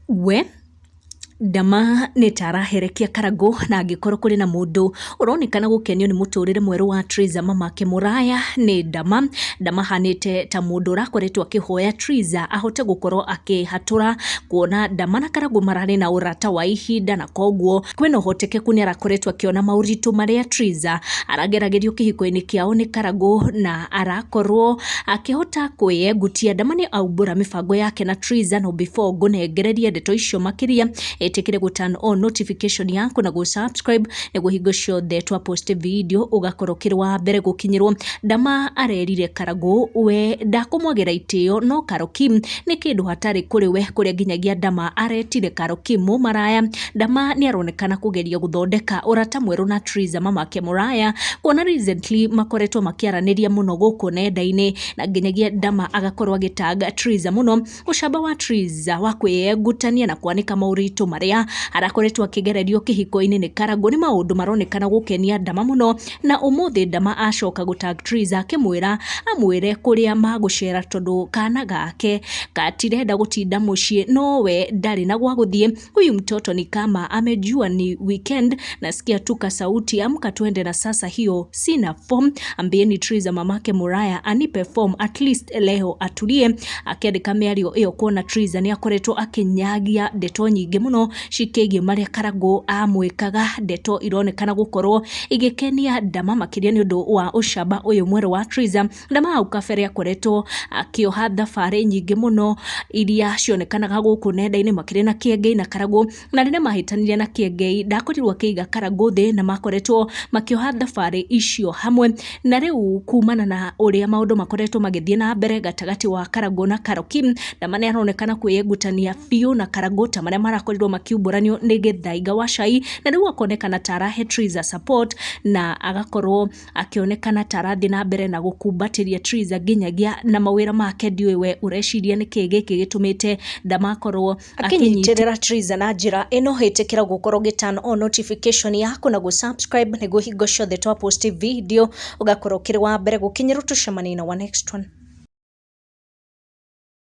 We Ndama nĩ ta araherekia Karangũ, na angĩkorwo kũrĩ na mũndũ ũronekana gũkenio nĩ mũtũrĩre mwerũ wa Triza mamake Mũraya nĩ Ndama. Ndama ahanĩte ta mũndũ ũrakoretwo akĩhoya Triza ahote gũkorwo akĩhatũra, kuona Ndama na Karangũ mararĩ na ũrata wa ihinda, na koguo kwĩna ũhotekeku nĩ arakoretwo akĩona maũritũ marĩa Triza arageragĩrio kĩhiko-inĩ kĩao nĩ Karangũ, na arakorwo akĩhota kwĩyengutia. Ndama nĩ aumbũra mĩbango yake na Triza, no before ngũnengererie ndeto icio makĩria, ĩtĩkĩre gũ turn on notification yaku na gũ subscribe nĩguo hingo ciothe twa post video ũgakorwo ũkĩrĩ wa mbere gũkinyĩrwo. Ndama arerire Karangũ we ndakũmwagĩra itĩo, no Carol Kim nĩ kĩndũ hatarĩ kũrĩ we, kũrĩa nginyagia Ndama aretire Carol Kim mũmaraya. Ndama nĩ aronekana kũgeria gũthondeka ũrata mwerũ na Triza mamake Mũraya, kuona recently makoretwo makĩaranĩria mũno gũkũ nenda-inĩ, na nginyagia Ndama agakorwo agĩtag Triza mũno. Ũcamba wa Triza wa kwĩyengutania na kwanĩka moritũ marĩa arakoretwo akĩgererio kĩhiko-inĩ nĩ Karangũ nĩ maũndũ maronekana gũkenia Ndama mũno, na ũmũthĩ Ndama acoka gũ tag Triza akĩmwĩra amwĩre kũrĩa magũcera tondũ kana gake gatirenda gũtinda mũciĩ, nowe ndarĩ na gwa gũthiĩ. Huyu mtoto ni kama amejua ni weekend, nasikia tu kasauti amka twende, na sasa hiyo sina form. Ambieni Triza mamake Muraya anipe form at least leo atulie. Akĩandĩka mĩario ĩyo kuona Triza nĩ akoretwo akĩnyagia ndeto nyingĩ mũno cikĩgiĩ marĩa Karangũ amwĩkaga, ndeto ironekana gũkorwo igĩkenia Ndama makĩria nĩ ũndũ wa ũcamba ũyũ mwerũ wa Triza. Ndama hau kabere akoretwo akĩoha thabarĩ nyingĩ mũno iria cionekanaga gũkũ nenda-inĩ makĩrĩ na Kĩengei na Karangũ, na rĩrĩa mahĩtanire na Kĩengei ndakorirwo akĩiga Karangũ thĩ, na makoretwo makĩoha thabarĩ icio hamwe. Na rĩu kumana na ũrĩa maũndũ makoretwo magĩthiĩ na mbere gatagatĩ wa Karangũ na Carol Kim, Ndama nĩ aronekana kwĩyengutania biũ na Karangũ ta marĩa marakorirwo makiumbũranio nĩ Gĩthaiga wa Cai, na rĩu akonekana ta arahe Triza support na agakorwo akĩonekana ta arathiĩ na mbere na gũkumbatĩria Triza nginyagia na mawĩra make. Ndiũĩ we ũreciria nĩkĩ gĩkĩ gĩtũmĩte Ndama akorwo akĩnyitĩrĩra Triza na njĩra ĩno. Ĩtĩkĩra gũkorwo ũgĩ turn on notification yaku na gũ subscribe nĩguo hingo ciothe twa post video ũgakorwo ũkĩrĩ wa mbere gũkinyĩrwo. Tũcemanie na wa next one.